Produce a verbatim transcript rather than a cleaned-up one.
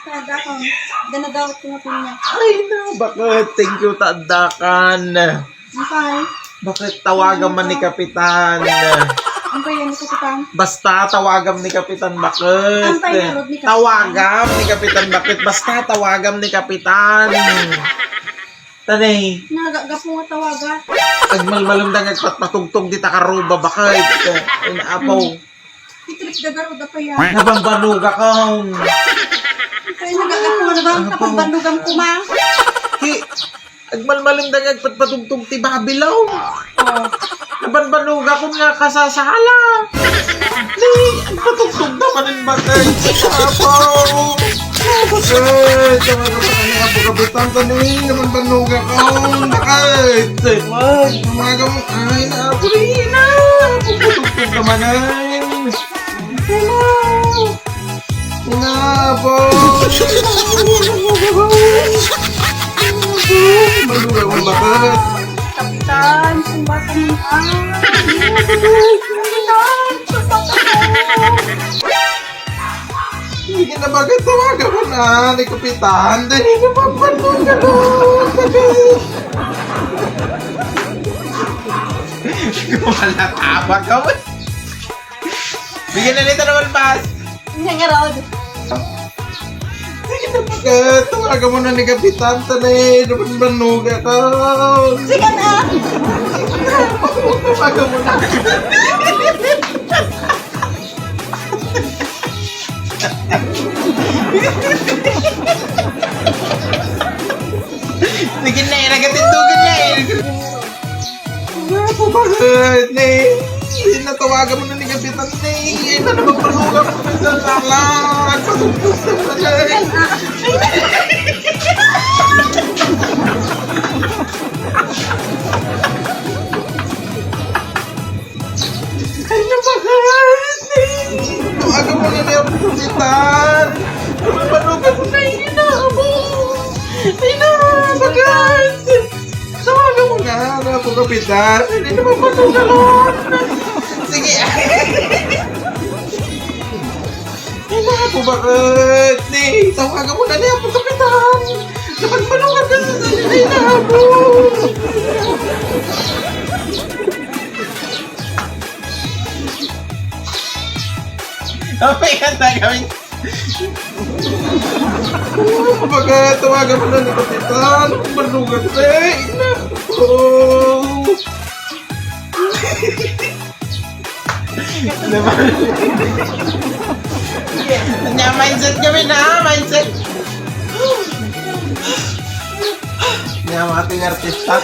Kada ko, danadaw ko nga pinya. Ay na, bakit? Thank you, tadakan. Bakit? Bakit tawagan man ni Kapitan? Ang kaya ni Kapitan? Basta tawagan ni Kapitan, bakit? Ang kaya ni Kapitan? Tawagan ni Kapitan, bakit? Basta tawagan ni Kapitan. Tanay. Nagagapu nga tawaga. Agmalmalem da nga agpatpatugtog di takaruba, bakit? Ay, naapaw. Hmm. Itrip da garo da pa yan. Nabanbanuga ka. Kaya nagagapu nga naman, apaw. Nabanbanugan ko, ma. Ki, agmalmalem da nga agpatpatugtog ti Babylon. Oh. Nabanbanuga ko nga kasasala. Ni, agpatugtog naman ang bakit. Apaw. Ay, tama ka pa kanya, Apo Kapitan, kami naman banuga ko, nakait. Ay, umaga mo, ay, na, Apo, na, Apo, putupot naman, ay. Hello. Ina, Apo. Banuga kong bakat. Kapitan, sumbat ang, ah. Kapitan, sumbat ang, ah. Sige na, bakit tawagan mo na ni Kapitan? Dali na, papanong ka na. Wala tama ka mo. Sige na, dito naman, Bas. Hindi nga, Rod. Sige na, bakit tawagan mo na ni Kapitan? Tanay, naman manuga ka. Sige na. Tawagan mo na. Sige na, eh, nagatindugan na, eh. Ano po ba, eh, ne? Natawagan mo na ni Kapitan, ne. Ay, na naman paluga ko sa sala. Pasok-pasok na, eh. Ay, napakalas! Tawagan mo na niya ang kapitan! Mapanugan mo na yung inaabo! Ay, napakalas! Tawagan mo na, na po, kapitan! Hindi na mapanugan mo! Sige! Ay, naku, bakit? Ni, tawagan mo na niya po, kapitan! Napagpanukan ka sa sarili na po! Okay, ang gagawin. Kumbaga, tawagan mo na ni Kapitan. Malugat na eh. Oh. Diba? Nya, mindset kami na, mindset. Nya, mga ting artista.